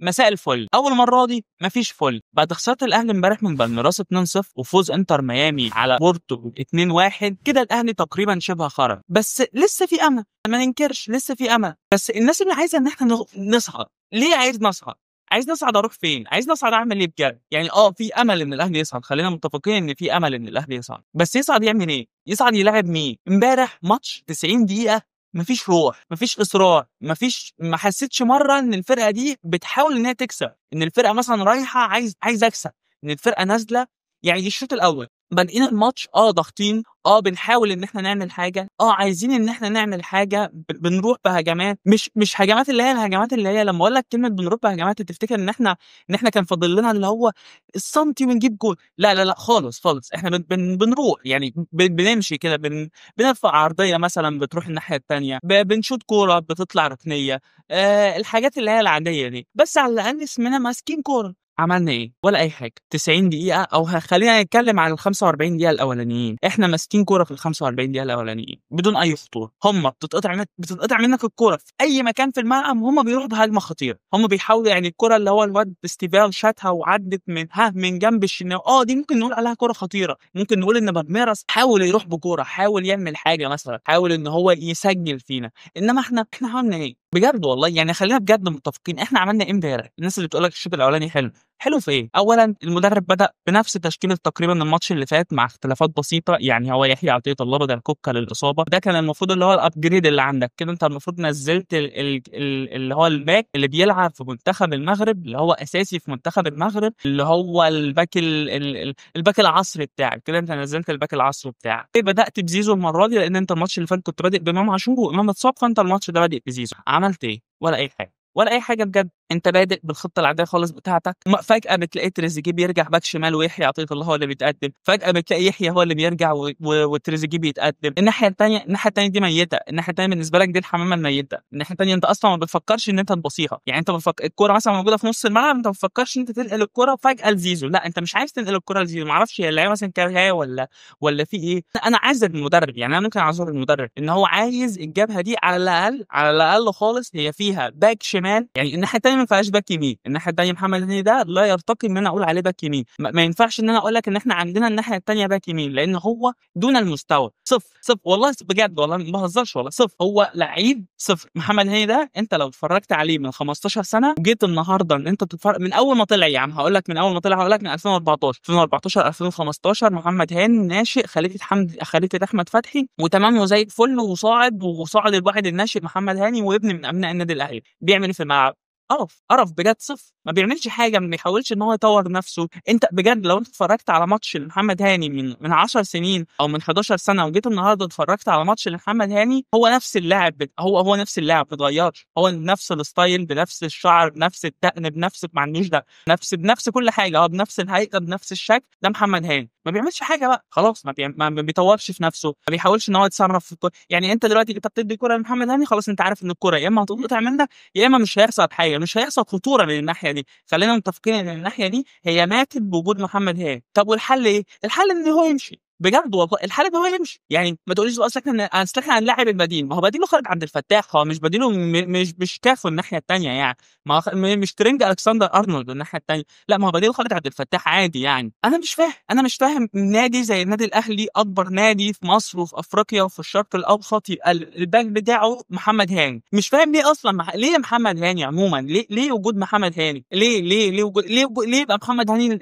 مساء الفل. اول مرة دي مفيش فل بعد خسارة الاهلي امبارح من بالميراس 2-0 وفوز انتر ميامي على بورتو 2-1. كده الاهلي تقريبا شبه خرج، بس لسه في امل، ما ننكرش لسه في امل. بس الناس اللي عايزه ان احنا نصعد، ليه عايز نصعد؟ عايز نصعد اروح فين؟ عايز نصعد اعمل ايه بجد؟ يعني في امل ان الاهلي يصعد، خلينا متفقين ان في امل ان الاهلي يصعد، بس يصعد يعمل ايه؟ يصعد يلعب مين؟ امبارح ماتش 90 دقيقة مفيش روح، مفيش اصرار، مفيش، ما حسيتش مرة ان الفرقة دي بتحاول ان هي تكسب، ان الفرقة مثلا رايحة عايز اكسب، ان الفرقة نازله. يعني الشوط الاول بادئين الماتش ضاغطين، بنحاول ان احنا نعمل حاجة، عايزين ان احنا نعمل حاجة، بنروح بهجمات، مش هجمات اللي هي الهجمات اللي هي لما اقول لك كلمة بنروح بهجمات تفتكر ان احنا كان فاضل لنا اللي هو السنتي ونجيب جول. لا لا لا خالص خالص، احنا بنروح يعني بنمشي كده، بنرفع عرضية مثلا بتروح الناحية الثانية، بنشوط كورة بتطلع ركنيه، الحاجات اللي هي العادية دي، بس على الاقل اسمنا ماسكين كورة. عملنا ايه؟ ولا اي حاجة. 90 دقيقة، او خلينا نتكلم عن ال 45 دقيقة الاولانيين، احنا ماسكين كورة في ال 45 دقيقة الاولانيين بدون اي خطورة. هم بتتقطع منك الكورة في اي مكان في الملعب، هم بيروحوا بهجمه خطيرة، هم بيحاولوا يعني الكورة اللي هو الواد ستيفال شاتها وعدت من جنب الشناوي، دي ممكن نقول عليها كورة خطيرة، ممكن نقول ان بالميراس حاول يروح بكوره، حاول يعمل حاجة مثلا، حاول ان هو يسجل فينا، انما احنا عملنا ايه؟ بجد والله يعني خلينا بجد متفقين، احنا عملنا ايه امبارح؟ الناس اللي بتقول لك الشوط الاولاني حلو، حلو في ايه؟ اولا المدرب بدا بنفس تشكيله تقريبا الماتش اللي فات مع اختلافات بسيطة، يعني هو يحيى عطية الله بدل كوكا للاصابة، ده كان المفروض اللي هو ال upgrade اللي عندك كده، انت المفروض نزلت اللي هو ال back اللي بيلعب في منتخب المغرب، اللي هو اساسي في منتخب المغرب، اللي هو ال back ال back العصري بتاعك كده، انت نزلت ال back العصري بتاعك. بدات بزيزو المرة دي لان انت الماتش اللي فات كنت بادئ بامام عاشور وامام اتصاب، فانت الماتش ده بادئ بزيزو. عملت ايه؟ ولا اي حاجة، ولا اي حاجة بجد. انت بادئ بالخطة العادية خالص بتاعتك، فجاة بتلاقي تريزيجيه بيرجع back شمال ويحيى عطية الله هو اللي بيتقدم، فجاة بتلاقي يحيى هو اللي بيرجع وتريزيجيه بيتقدم. الناحية الثانية، الناحية الثانية دي ميته، الناحية الثانية بالنسبة لك دي الحمامة الميتة، الناحية الثانية انت اصلا ما بتفكرش ان انت تبصيها، يعني انت الكورة مثلا موجودة في نص الملعب، انت ما بتفكرش ان انت تنقل الكورة فجاة لزيزو، لا انت مش عايز تنقل الكورة لزيزو، ما اعرفش هي اللعيبة مثلا كارهاه ولا في ايه. انا عايز المدرب، يعني انا ممكن اعذر المدرب ان هو عايز الجبهة دي على الاقل، على الاقل خالص هي فيها back شمال، يعني الناحية الثانية ما فيهاش back يمين، الناحية الثانية محمد هاني ده لا يرتقي ان انا اقول عليه back يمين، ما ينفعش ان انا اقول لك ان احنا عندنا الناحية الثانية back يمين، لان هو دون المستوى، صفر صفر والله بجد، والله ما بهزرش والله، صفر، هو لعيب صفر. محمد هاني ده انت لو اتفرجت عليه من 15 سنة وجيت النهارده ان انت تتفرج من اول ما طلع، يا عم هقول لك من اول ما طلع، هقول لك من 2014 2014 2015 محمد هاني ناشئ خليفة حمد، خليفة احمد فتحي، وتمام وزي الفل، وصاعد الواحد الناشئ محمد هاني وابن من ابناء النادي الاهلي، بيعمل ايه في الملعب؟ قرف قرف بجد، صفر، ما بيعملش حاجة، ما بيحاولش ان هو يطور نفسه. انت بجد لو انت اتفرجت على ماتش لمحمد هاني من 10 سنين او من 11 سنة وجيت النهارده اتفرجت على ماتش لمحمد هاني، هو نفس اللاعب، هو نفس اللاعب، ما اتغيرش، هو نفس ال style، بنفس الشعر، بنفس الدقن، بنفس ما عندوش ده، نفس كل حاجة، هو بنفس الهيئة، بنفس الشكل، ده محمد هاني. ما بيعملش حاجة بقى خلاص، ما بيطورش في نفسه، ما بيحاولش ان هو يتصرف في الكورة. يعني انت دلوقتي انت بتدي كورة لمحمد هاني، خلاص انت عارف ان الكورة يا اما هتقطع منك يا اما مش هيحصل حاجة، مش هيحصل خطورة من الناحية دي. خلينا متفقين ان الناحية دي هي ماتت بوجود محمد هاني. طب والحل ايه؟ الحل ان هو يمشي بجد والله، الحل ان هو يمشي. يعني ما تقوليش اصل احنا هنلاعب البديل، ما هو بديله خالد عبد الفتاح، هو مش بديله، مش كافو الناحية الثانية، يعني ما مش ترينت الكسندر ارنولد الناحية الثانية، لا ما هو بديله خالد عبد الفتاح عادي. يعني انا مش فاهم نادي زي النادي الاهلي، اكبر نادي في مصر وفي افريقيا وفي الشرق الاوسط، يبقى ال back بتاعه محمد هاني. مش فاهم ليه اصلا، ليه محمد هاني عموما، ليه وجود محمد هاني، ليه ليه ليه وجود، ليه يبقى محمد هاني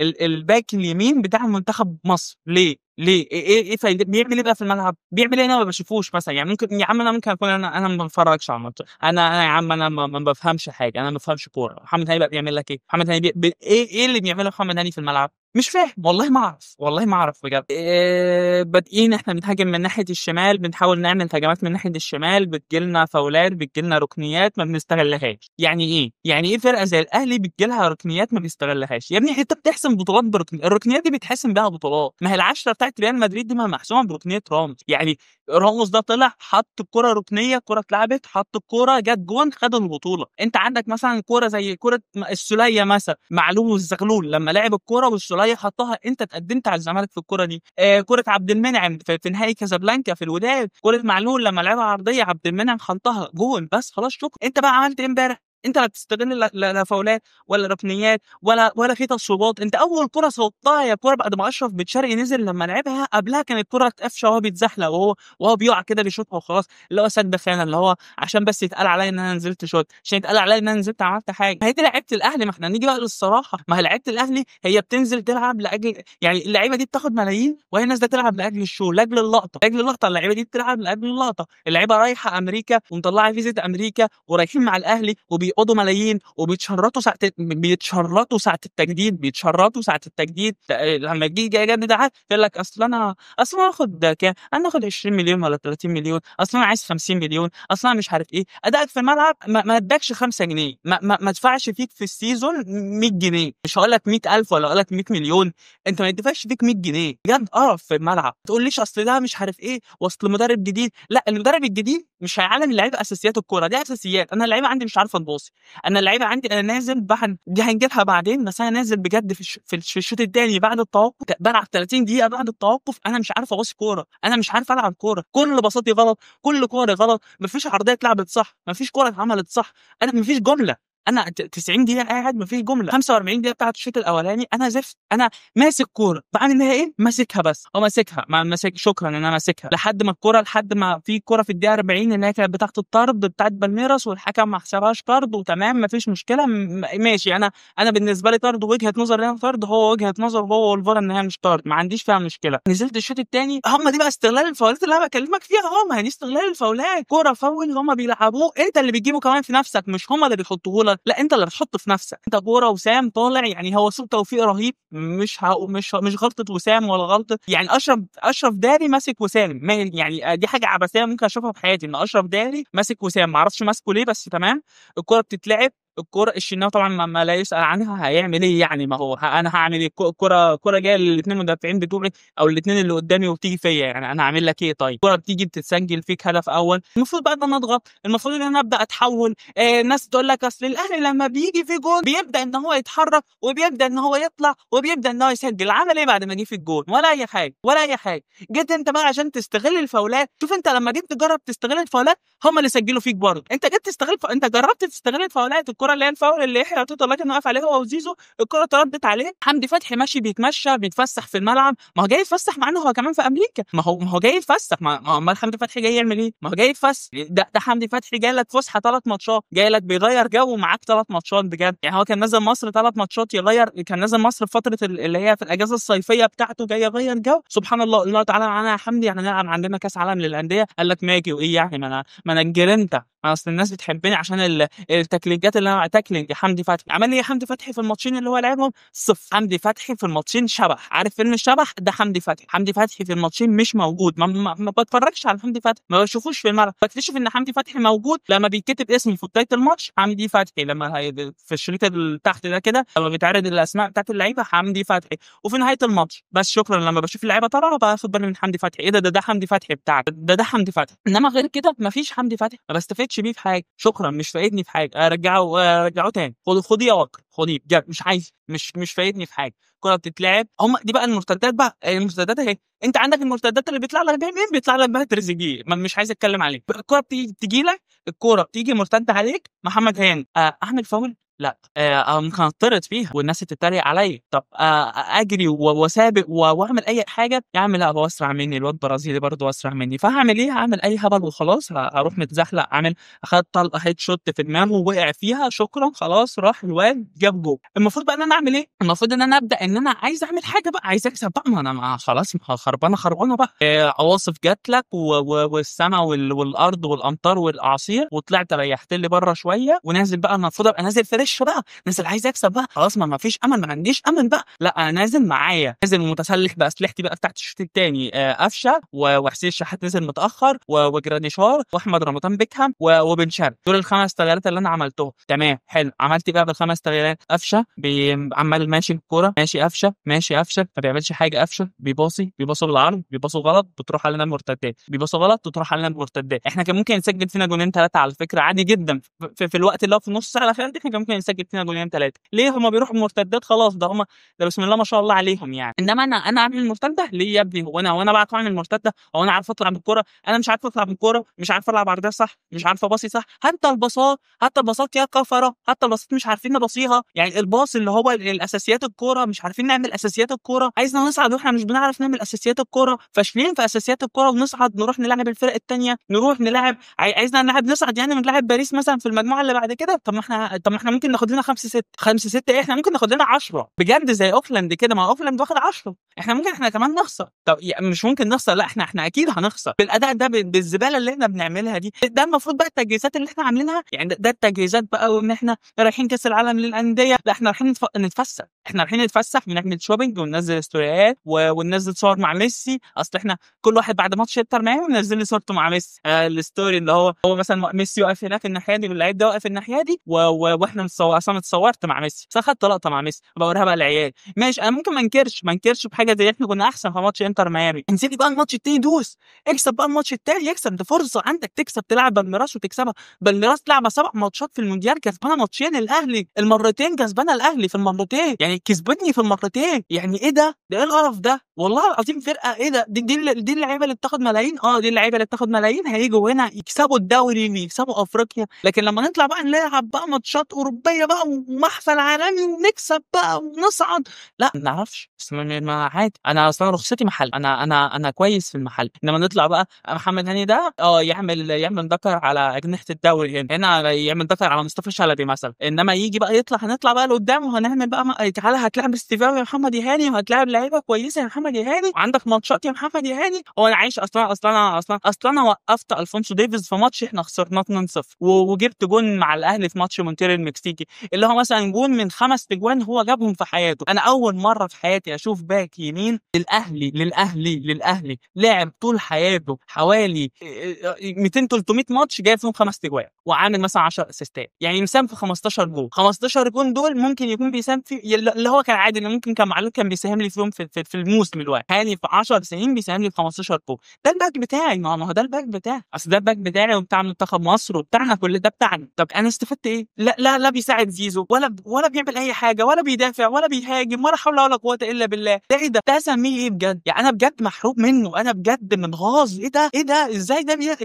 ال back اليمين بتاع منتخب مصر؟ ليه ليه ايه فايدة؟ بيعمل ايه بقى في الملعب؟ بيعمل ايه؟ انا ما بشوفوش مثلا، يعني ممكن يا عم انا ممكن اكون انا ما بتفرجش على الماتش، انا يا عم انا ما بفهمش حاجة، انا ما بفهمش كورة. محمد هاني بقى بيعمل لك ايه؟ محمد هاني ايه اللي بيعمله محمد هاني في الملعب؟ مش فاهم والله، ما اعرف والله، ما اعرف بجد. بادئين احنا بنهاجم من ناحية الشمال، بنحاول نعمل هجمات من ناحية الشمال، بتجيلنا فاولات، بتجيلنا ركنيات ما بنستغلهاش. يعني ايه؟ يعني ايه فرقه زي الاهلي بتجيلها ركنيات ما بيستغلهاش؟ يا ابني انت بتحسم بطولات بركن، الركنيات دي بتحسم بيها بطولات. ما هي العشرة بتاعت ريال مدريد دي ما محسومة بركنيه راموس، يعني راموس ده طلع حط الكره ركنيه، الكره اتلعبت، حط الكره جت جون، خدوا البطولة. انت عندك مثلا كورة زي كره السوليه مثلا، معلول والزغلول لما لعب الكورة والسوليه حطها، انت اتقدمت على الزمالك في الكره دي. كره عبد المنعم في نهائي كازابلانكا في الوداد، كره معلول لما لعبها عرضية عبد المنعم حطها جون، بس خلاص شكرا. انت بقى عملت ايه امبارح؟ انت لا بتستغل لا فاولات ولا ركنيات ولا في تصويبات. انت اول كره صوتها يا كره بعد ما اشرف بن شرقي نزل لما لعبها قبلها كانت كره قفشه وهو بيتزحلق وهو بيقع كده بيشوطها وخلاص، اللي هو سد خانه، اللي هو عشان بس يتقال عليا ان انا نزلت شوط، عشان يتقال عليا ان انا نزلت عملت حاجة. هي دي لعيبة الاهلي. ما احنا نيجي بقى للصراحه، ما هي لعيبة الاهلي هي بتنزل تلعب لاجل، يعني اللعيبة دي بتاخد ملايين وهي نازله تلعب لاجل ال show، لاجل اللقطة، لاجل اللقطة. اللعيبة دي بتلعب لاجل اللقطة. اللعيبة رايحة امريكا ومطلعه فيزا امريكا ورايحين مع الاهلي وبيقبضوا ملايين وبيتشرطوا ساعة، بيتشرطوا ساعة التجديد، بيتشرطوا ساعة التجديد. لما تيجي يجدد عقد يقول لك اصل انا اخد كام؟ انا اخد 20 مليون ولا 30 مليون، اصل انا عايز 50 مليون، اصل انا مش عارف ايه. ادائك في الملعب ما ادكش 5 جنيه، ما ادفعش فيك في ال season 100 جنيه، مش هقول لك 100,000 ولا هقول لك 100 مليون، انت ما يدفعش فيك 100 جنيه. بجد قرف في الملعب. ما تقوليش اصل ده مش عارف ايه واصل مدرب جديد، لا، المدرب الجديد مش هيعلم اللعيبة اساسيات الكورة، دي اساسيات. انا اللعيبة عندي مش عارفه تباصي، انا اللعيبة عندي انا نازل بعد دي هنجيبها بعدين، بس انا نازل بجد في الشوط الثاني بعد التوقف، بلعب 30 دقيقة بعد التوقف، انا مش عارف اباصي كورة، انا مش عارف العب كورة، كل باصاتي غلط، كل كورة غلط، مفيش عرضية اتلعبت صح، مفيش كورة اتعملت صح، انا مفيش جملة. انا 90 دقيقة قاعد مفيش جملة، 45 دقيقة بتاعت الشوط الاولاني انا زفت، انا ماسك كورة بعمل منها ايه؟ ماسكها بس، هو ماسكها، ما ماسك، شكرا ان انا ماسكها لحد ما الكورة، لحد ما في كورة في الدقيقة 40 اللي هي كانت بتاعت الطرد بتاعت بالميراس والحكم ما حسبهاش طرد، وتمام مفيش مشكلة، ماشي. انا بالنسبة لي طرد، وجهه نظر ان هي طرد، هو وجهه نظر هو والفار ان هي مش طرد، ما عنديش فيها مشكلة. نزلت الشوط الثاني، هم دي بقى استغلال الفاولات اللي انا بكلمك فيها، هم هي دي استغلال الفاولات، كورة فاول هم بيلعبوه، انت اللي بتجيبه كمان في نفسك، مش هم اللي بيحطوه لك، لا انت اللي بتحط في نفسك. انت كورة وسام طالع، يعني هو سوء توفيق رهيب، مش غلطه وسام ولا غلطه، يعني اشرف داري ماسك وسام، يعني دي حاجة عبثية ممكن اشوفها في حياتي، ان اشرف داري ماسك وسام، ما اعرفش ماسكه ليه بس تمام. الكورة بتتلعب، الكورة الشناوي طبعا ما لا يسال عنها، هيعمل ايه يعني؟ ما هو انا هعمل ايه؟ كورة جاية للاثنين مدافعين بتوعي او الاثنين اللي قدامي وبتيجي فيا، يعني انا هعمل لك ايه؟ طيب الكورة بتيجي بتتسجل فيك هدف اول، المفروض بقى ان انا اضغط، المفروض ان انا ابدا اتحول. الناس تقول لك اصل الاهلي لما بيجي في جون بيبدا ان هو يتحرك وبيبدا ان هو يطلع وبيبدا ان هو يسجل، عمل ايه بعد ما جه في الجون؟ ولا اي حاجة، ولا اي حاجة. جيت انت بقى عشان تستغل الفاولات، شوف انت لما جيت تجرب تستغل الفاولات هم اللي سجلوا فيك برضه. انت جيت تستغل انت جربت تستغل الفاولات، الكره اللي هي الفاول اللي يحيى عطية الله كان واقف عليه هو وزيزو، الكره اتردت عليه، حمدي فتحي ماشي بيتمشى بيتفسح في الملعب، ما هو جاي يتفسح مع انه هو كمان في امريكا، ما هو جاي يتفسح، ما امال حمدي فتحي جاي يعمل ايه؟ ما هو جاي يتفسح. ده حمدي فتحي جاي لك فسحة 3 ماتشات، جاي لك بيغير جو معاك 3 ماتشات بجد، يعني هو كان نازل مصر 3 ماتشات يغير، كان نازل مصر في فترة اللي هي في الاجازة الصيفية بتاعته جاي يغير جو. سبحان الله، الله تعالى معانا يا حمدي، احنا نلعب عندنا كاس عالم للاندية، قال لك ماجي وايه يعني، ما انا الجرينتا، اصل الناس بتحبني عشان التاكلينجات اللي انا tackling. حمدي فتحي عمل لي حمدي فتحي في الماتشين اللي هو لعبهم صفر. حمدي فتحي في الماتشين شبح، عارف فيلم الشبح ده؟ حمدي فتحي، حمدي فتحي في الماتشين مش موجود، ما بتفرجش على حمدي فتحي، ما بشوفوش في الملعب، بكتشف ان حمدي فتحي موجود لما بيتكتب اسمي في بداية الماتش حمدي فتحي، لما في الشريط اللي تحت ده كده لما بيتعرض الاسماء بتاعت اللعيبة حمدي فتحي، وفي نهاية الماتش بس شكرا لما بشوف اللعيبة طالعه باخد بالي من حمدي فتحي، ايه ده ده حمدي فتحي بتاعك، ده حمدي فتحي. انما غير كده مفيش حمدي فتحي، ما بستفدش بيه في حاجة، شكرا مش فايدني في حاجة، ارجعه تاني، خديه يا وكر، خديه بجد مش عايز، مش فايدني في حاجة. الكره بتتلعب، هم دي بقى المرتدات بقى، المرتدات اهي، انت عندك المرتدات اللي بيطلع لك بيها مين؟ بيطلع لك بقى تريزيجيه، مش عايز اتكلم عليه. الكره بتيجي لك، الكره بتيجي مرتدة عليك، محمد هاني اعمل فاول؟ لا، ممكن اطرد فيها والناس تتريق عليا، طب اجري واسابق واعمل اي حاجة، يا عم لا هو اسرع مني، الواد برازيلي برضه اسرع مني، فهعمل ايه؟ هعمل اي هبل وخلاص، هروح متزحلق، اعمل اخد طلقه head shot في دماغه ووقع فيها، شكرا خلاص راح الواد جاب جول. المفروض بقى ان انا اعمل ايه؟ المفروض ان انا ابدا ان انا عايز اعمل حاجة بقى، عايز اكسب بقى، ما انا خلاص خربانة بقى، عواصف جات لك والسماء والارض والامطار والاعاصير، وطلعت ريحت لي بره شوية ونازل بقى، المفروض ابقى نازل fresh بقى، نازل عايز اكسب بقى، خلاص ما فيش امل، ما عنديش امل بقى، لا انا نازل معايا، نازل متسلح باسلحتي بقى بتاعت الشوط الثاني، قفشه وحسين الشحات نزل متاخر وجراديشار واحمد رمضان بيكهام وبن شرقي، دول الخمس تغييرات اللي انا عملتهم. تمام حلو، عملت بقى بالخمس تغييرات، قفشه عمال ماشي الكورة، ماشي قفشه، ماشي قفشه، ما بيعملش حاجة، قفشه بيباصي، بيباصوا بالعرض، بيباصوا غلط، بتروح علينا المرتدات، بيباصوا غلط، بتروح علينا المرتدات. احنا كان ممكن نسجل فينا جونين 3 على فكرة عادي جدا في الوقت اللي هو في نص ساعة الاخيرة دي، احنا كان ممكن ممكن يسجل فينا جولين 3. ليه؟ هما بيروحوا مرتدات خلاص، ده هما ده بسم الله ما شاء الله عليهم يعني. انما انا اعمل مرتدة ليه يا ابني؟ هو انا بعرف اعمل مرتدة؟ هو انا عارف اطلع بالكورة؟ انا مش عارف اطلع بالكورة، مش عارف العب عرضية صح، مش عارف اباصي صح، حتى الباصات، حتى الباصات يا كفره، حتى الباصات مش عارفين نباصيها. يعني الباص اللي هو الاساسيات الكورة مش عارفين نعمل اساسيات الكورة. عايزنا نصعد واحنا مش بنعرف نعمل اساسيات الكورة، فاشلين في اساسيات الكورة، ونصعد نروح نلعب الفرق الثانية، نروح نلعب، عايزنا نلعب نصعد يعني نلعب باريس مثلا في المجموعة اللي بعد كده. طب ما احنا ممكن ناخد لنا 5 6 5 6 ايه، احنا ممكن ناخد لنا 10 بجد زي اوكلاند كده. ما اوكلاند واخد 10، احنا ممكن احنا كمان نخسر. طب مش ممكن نخسر، لا احنا اكيد هنخسر بالاداء ده، بالزباله اللي احنا بنعملها دي. ده المفروض بقى التجهيزات اللي احنا عاملينها يعني، ده التجهيزات بقى، وان احنا رايحين كاس العالم للاندية. لا احنا رايحين نتفسح، احنا رايحين نتفسح ونعمل shopping وننزل ستوريات وننزل صور مع ميسي. اصل احنا كل واحد بعد ماتش انتر ميامي وننزل لي صورته مع ميسي، ال story اللي هو مثلا ميسي واقف هناك الناحية دي واللعيب ده واقف الناحية دي، واحنا اصلا اتصورت مع ميسي، بس اخدت لقطة مع ميسي بوريها بقى العيال. ماشي، انا ممكن ما انكرش بحاجة زي احنا كنا احسن في ماتش انتر ميامي. انزلي بقى الماتش التاني، دوس اكسب بقى الماتش التاني، اكسب، ده فرصة عندك تكسب، تلعب بالميراس وتكسبها. بالميراس لعبه 7 ماتشات في المونديال كسبانه ماتشين الاهلي، المرتين كسبانه الاهلي في المرتين، يعني كسبتني في المرتين. يعني ايه ده؟ ده ايه القرف ده؟ والله العظيم فرقه ايه ده؟ دي اللعيبة اللي بتاخد ملايين، دي اللعيبة اللي بتاخد ملايين هيجوا هنا يكسبوا الدوري ويكسبوا افريقيا. لكن لما نطلع بقى نلعب بقى ماتشات اوروبية بقى ومحفل عالمي ونكسب بقى ونصعد، لا ما نعرفش. بس ما عادي، انا اصلا رخصتي محل، انا كويس في المحل. انما نطلع بقى محمد هاني ده يعمل دكر على اجنحة الدوري هنا يعمل دكر على مصطفى شلبي مثلا. انما يجي بقى يطلع، هنطلع بقى لقدام وهنعمل بقى تعالى هتلعب استيفاو يا محمد هاني، وهتلاعب لعيبة كويسة يا محمد هاني، وعندك ماتشات يا محمد هاني. هو انا عايش اصلا اصلا اصلا اصلا انا وقفت الفونسو ديفيز في ماتش احنا خسرناه 2-0، وجبت جون مع الاهلي في ماتش مونتيري المكسيكي اللي هو مثلا جون من 5 اجوان هو جابهم في حياته. انا اول مرة في حياتي اشوف باك يمين للاهلي لعب طول حياته حوالي 200 300 ماتش جايب فيهم 5 اجوان وعامل مثلا 10 اسيستات، يعني مساهم في 15 جون. 15 جون دول ممكن يكون بيساهم في اللي هو كان عادي، اللي ممكن كان معلول كان بيساهم لي فيهم في الموسم الواحد. هاني في 10 سنين بيساهم لي في 15 جون. ده الباك بتاعي، ما هو ده الباك بتاعي، اصل ده الباك بتاعي وبتاع منتخب مصر وبتاعنا، كل ده بتاعنا. طب انا استفدت ايه؟ لا لا لا بيساعد زيزو ولا بيعمل اي حاجة، ولا بيدافع ولا بيهاجم، ولا حول ولا قوة الا بالله. ده ايه ده؟ ده اسميه ايه بجد؟ يعني انا بجد محروق منه، انا بجد متغاظ. ايه ده؟ ايه ده؟ ازاي ده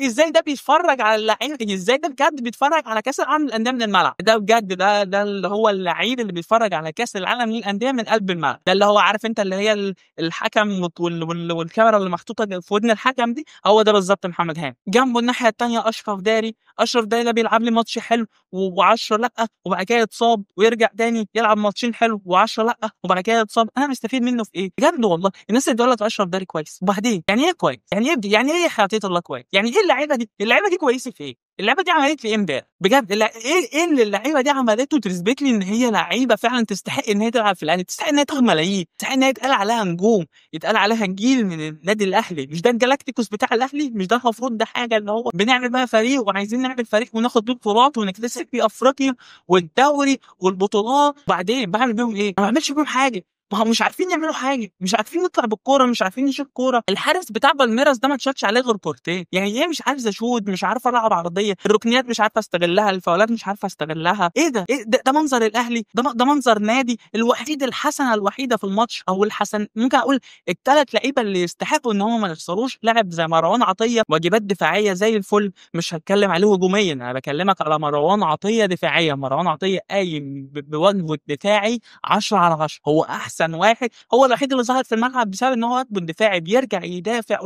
ازاي ده بيتفرج على اللعيبة؟ ازاي ده بجد بيتفرج على كاس العالم للاندية من الملعب؟ ده بجد ده اللي هو اللعيب اللي بيتفرج على كاس العالم للاندية من قلب الملعب. ده اللي هو عارف انت اللي هي الحكم والكاميرا اللي محطوطة في ودن الحكم دي، هو ده بالظبط محمد هاني. جنبه الناحية الثانية اشرف داري. اشرف داري ده بيلعب لي ماتش حلو و10 لا، وبعد كده يتصاب ويرجع تاني يلعب ماتشين حلو و10 لا، وبعد كده يتصاب. انا مستفيد منه في ايه بجد والله؟ الناس اللي بتقول لك اشرف داري كويس، وبعدين يعني ايه كويس؟ يعني ايه يعني ايه حياتي الله كويس؟ يعني ايه اللعيبة دي؟ اللعيبة دي كويسة في ايه؟ اللعيبة دي عملت لي ايه امبارح بجد؟ ايه اللي اللعيبة دي عملته تثبت لي ان هي لعيبة فعلا تستحق ان هي تلعب في الاهلي، تستحق ان هي تاخد ملايين، تستحق ان هي يتقال عليها نجوم، يتقال عليها جيل من النادي الاهلي. مش ده الجلاكتيكوس بتاع الاهلي؟ مش ده المفروض ده حاجة اللي هو بنعمل بقى فريق وعايزين نعمل فريق وناخد بيه بطولات ونكتسب بيه افريقيا والدوري والبطولات؟ وبعدين بعمل بيهم ايه؟ ما بعملش بيهم حاجة. ما هم مش عارفين يعملوا حاجة، مش عارفين نطلع بالكورة، مش عارفين نشوط كورة. الحارس بتاع بالميراس ده ما اتشاتش عليه غير كورتين. يعني ايه مش عارف اشوط، مش عارف العب عرضية، الركنيات مش عارف استغلها، الفاولات مش عارف استغلها. ايه ده؟ ايه ده؟ ده منظر الاهلي؟ ده منظر نادي الوحيد، الحسنة الوحيدة في الماتش، او الحسن ممكن اقول الثلاث لعيبة اللي يستحقوا ان هم ما يخسروش. لاعب زي مروان عطية، واجبات دفاعية زي الفل، مش هتكلم عليه هجوميا، انا بكلمك على مروان عطية دفاعيا. مروان عطية قايم بواجبه الدفاعي 10 على 10، هو احسن واحد، هو الوحيد اللي ظهر في الملعب بسبب ان هو واجبه الدفاعي، بيرجع يدافع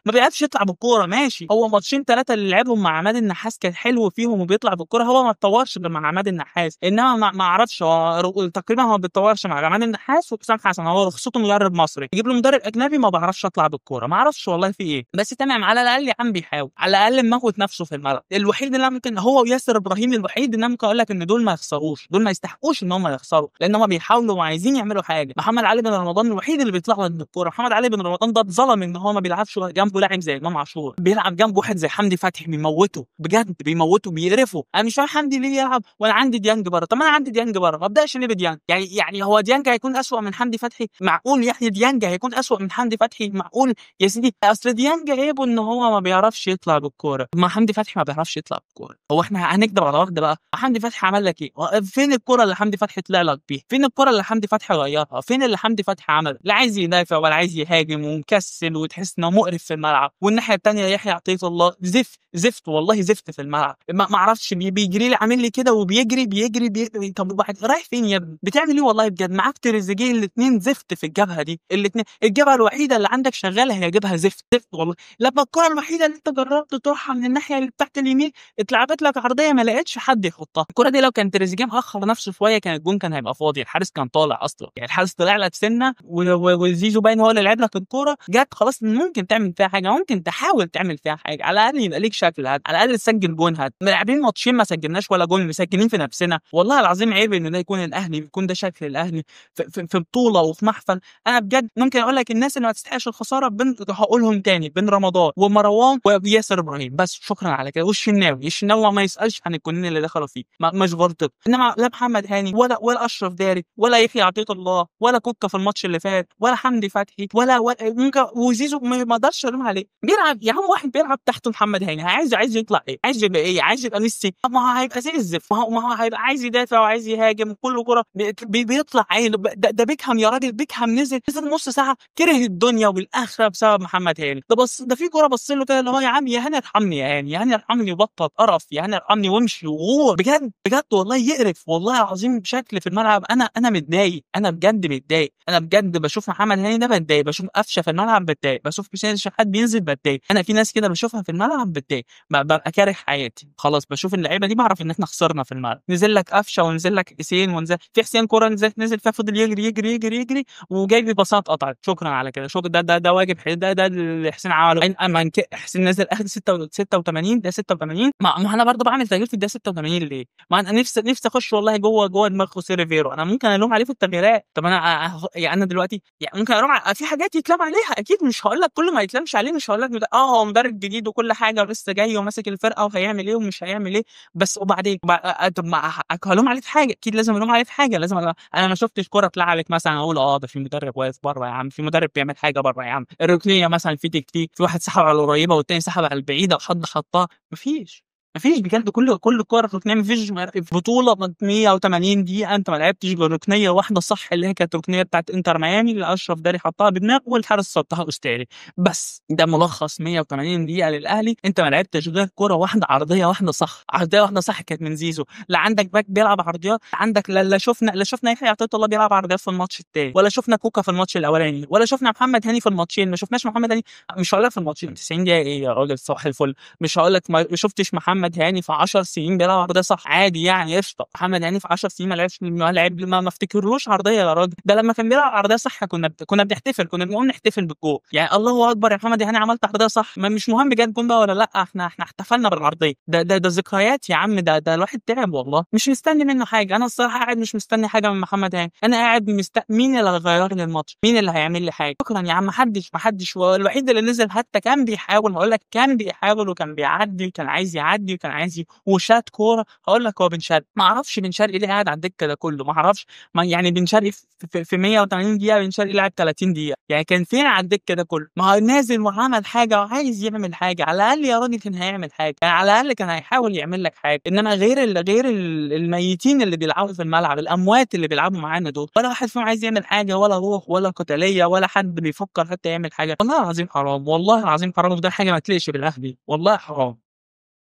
ما بيعرفش يطلع بالكورة. ماشي، هو ماتشين 3 اللي لعبهم مع عماد النحاس كان حلو فيهم وبيطلع بالكورة، هو ما اتطورش غير مع عماد النحاس. انما ما اعرفش، هو تقريبا هو ما بيتطورش مع عماد النحاس وحسام حسن، هو رخصته مدرب مصري، يجيب له مدرب اجنبي ما بعرفش اطلع بالكورة، ما اعرفش والله في ايه. بس تمام، على الاقل يا عم بيحاول، على الاقل مموت نفسه في الملعب. الوحيد اللي ممكن هو وياسر ابراهيم، الوحيد اللي ممكن اقول لك ان دول ما يخسروش، دول ما يستحقوش ان هم يخسروا، لان هم بيحاولوا وعايزين يعملوا يعملوا حاجة. محمد علي بن رمضان الوحيد اللي بيطلع لك بالكورة. محمد علي بن رمضان ده اتظلم ان هو ما بيلعبش جنبه لاعب زي امام عاشور، بيلعب جنبه واحد زي حمدي فتحي بيموته بجد، بيموته بيقرفه. انا مش فاهم حمدي ليه يلعب وانا عندي ديانج بره؟ طب ما انا عندي ديانج بره، ما ابداش ليه بديانج؟ يعني هو ديانج هيكون اسوأ من حمدي فتحي؟ معقول يعني ديانج هيكون اسوأ من حمدي فتحي؟ معقول يا سيدي؟ اصل ديانج عيبه ان هو ما بيعرفش يطلع بالكورة، ما حمدي فتحي ما بيعرفش يطلع بالكورة. هو احنا هنكدب على بعض بقى؟ حمدي فتحي عمل لك ايه؟ فين الكورة اللي حمدي فتحي طلع لك بيها؟ فين الكورة اللي حمدي فتحي غيرها؟ فين اللي حمدي فتحي عمله؟ لا عايز يدافع ولا عايز يهاجم، ومكسل وتحس انه مقرف في الملعب. والناحية الثانية يحيى عطية الله زفت زفت والله زفت في الملعب، ما اعرفش بيجري لي عامل لي كده وبيجري بيجري بيجري. طب وبعد رايح فين يا ابني؟ بتعمل ايه والله بجد؟ معاك تريزيجيه، الاثنين زفت في الجبهة دي، الاثنين الجبهة الوحيدة اللي عندك شغالة هي جبهة زفت زفت والله. لما الكره الوحيدة اللي انت جربت تروحها من الناحية اللي بتاعت اليمين اتلعبت لك عرضية ما لقيتش حد يحطها. الكره دي لو كان تريزيجيه مأخر نفسه شوية كان الجون كان هيبقى فاضي، الحارس كان طالع اصلا، يعني الحارس طلع لك سنة وزيزو باين هو اللي لعب لك الكورة جت خلاص، ممكن تعمل فيها حاجة، ممكن تحاول تعمل فيها حاجة، على الاقل يبقى ليك شكل، على الاقل تسجل جون. هات لاعبين ماتشين ما سجلناش ولا جون، مسجلين في نفسنا والله العظيم. عيب ان ده يكون الاهلي، يكون ده شكل الاهلي في بطوله وفي محفل. انا بجد ممكن اقول لك الناس اللي ما تستحقش الخسارة هقولهم تاني، بن رمضان ومروان وياسر ابراهيم بس، شكرا على كده. والشناوي، الشناوي ما يسالش عن الجونين اللي دخلوا فيه، مش غلطته. انما لا محمد هاني ولا اشرف داري ولا يحيى عطية الله ولا كوكا في الماتش اللي فات ولا حمدي فتحي ولا ممكن وزيزو ما اقدرش الوم عليه، بيلعب يا عم واحد بيلعب تحته محمد هاني، عايز يطلع ايه؟ عايز يبقى ايه؟ عايز يبقى ميسي؟ ما هو هيبقى زي الزفت، ما هو هيبقى عايز يدافع وعايز يهاجم كل كره بيطلع عينه. ده بيكهام يا راجل، بيكهام نزل نص ساعة كره الدنيا والاخرة بسبب محمد هاني. ده بص ده في كورة بص له كده اللي هو يا عم يا هاني ارحمني، يا هاني يا هاني ارحمني وبطل قرف، يا هاني ارحمني وامشي وغور. بجد بجد والله يقرف والله العظيم بشكل في الملعب. انا متضايق، انا بجد متضايق، انا بجد بشوف محمد هاني ده بتضايق، بشوف قفشه في الملعب بتضايق، بشوف حسين شحات بينزل بتضايق. انا في ناس كده بشوفها في الملعب بتضايق، ببقى كاره حياتي خلاص. بشوف اللعيبة دي بعرف ان احنا خسرنا في الملعب. نزل لك قفشه ونزل لك حسين ونزل في حسين كورة نزل فيها فضل يجري يجري يجري يجري وجايب باصات قطعت. شكرا على كده، شكرا. ده واجب، ده اللي حسين عمله. اما حسين نزل اخر 86 ده 86. ما انا برضه بعمل تغيير في الدقيقة 86 ليه؟ ما انا نفسي اخش والله جوه دماغ خوسيه ريفيرو. انا ممكن الوم عليه في التغييرات. طب انا يعني انا دلوقتي يعني ممكن الوم في حاجات يتلام عليها اكيد، مش هقول لك كله ما يتلامش عليه، مش هقول لك هو مدرب جديد وكل حاجة ولسه جاي وماسك الفرقة وهيعمل ايه ومش هيعمل ايه، بس وبعدين طب ما هلوم عليه في حاجة، اكيد لازم الوم عليه في حاجة. لازم انا ما شفتش كورة اتلعبت مثلا اقول ده في مدرب واقف بره يا عم، في مدرب بيعمل حاجة بره يا عم. الركنيه مثلا في تكتيك، في واحد سحب على القريبة والتاني سحب على البعيدة وحد حطها، مفيش بجد. كل كورة في ركنيه، مفيش بطوله 180 دقيقة انت ما لعبتش بركنيه واحدة صح، اللي هي كانت الركنيه بتاعت انتر ميامي اللي اشرف داري حطها بدماغه والحارس صدها استاري. بس ده ملخص 180 دقيقة للاهلي، انت ما لعبتش غير كورة واحدة، عرضية واحدة صح، عرضية واحدة صح كانت من زيزو. لا عندك باك بيلعب عرضيات، عندك لا شفنا يحيى عطية الله بيلعب عرضيات في الماتش الثاني، ولا شفنا كوكا في الماتش الاولاني، ولا شفنا محمد هاني في الماتشين. ما شفناش محمد هاني، مش هقول لك في الماتشين 90 دقيقة ايه يا راجل صباح الفل، مش هقول لك ما شفتش محمد هاني في 10 سنين بيلعب عرضية صح، عادي يعني قشطه. محمد هاني في 10 سنين ما لعبش، ما لعب، ما افتكرلوش عرضية يا راجل. ده لما كان بيلعب عرضية صح كنا بنحتفل، كنا بنقوم نحتفل بالجول، يعني الله اكبر يا محمد هاني عملت عرضية صح. ما مش مهم جاب جون بقى ولا لا، احنا احتفلنا بالعرضيه. ده ده ده ذكريات يا عم، ده الواحد تعب والله، مش مستني منه حاجة. انا الصراحة قاعد مش مستني حاجة من محمد هاني، انا قاعد مين اللي هيغير لي الماتش، مين اللي هيعمل لي حاجة؟ شكرا يا عم، محدش. الوحيد اللي نزل حتى كان بيحاول، هقول لك كان بيحاول وكان بيعدي وكان عايز يعدي وكان عايز وشات كورة، هقول لك هو بن شرقي، ما اعرفش بن شرقي ليه قاعد على الدكة ده كله، ما اعرفش. ما يعني بن شرقي في 180 دقيقة بن شرقي لعب 30 دقيقة، يعني كان فين على الدكة ده كله؟ ما هو نازل وعمل حاجة وعايز يعمل حاجة، على الاقل يا راجل كان هيعمل حاجة، يعني على الاقل كان هيحاول يعمل لك حاجة. انما غير الميتين اللي بيلعبوا في الملعب، الاموات اللي بيلعبوا معانا دول، ولا واحد فيهم عايز يعمل حاجة، ولا روح ولا قتالية، ولا حد بيفكر حتى يعمل حاجة. والله العظيم حرام، والله العظيم حرام، وده حاجة ما تليقش بالاهلي، والله حرام.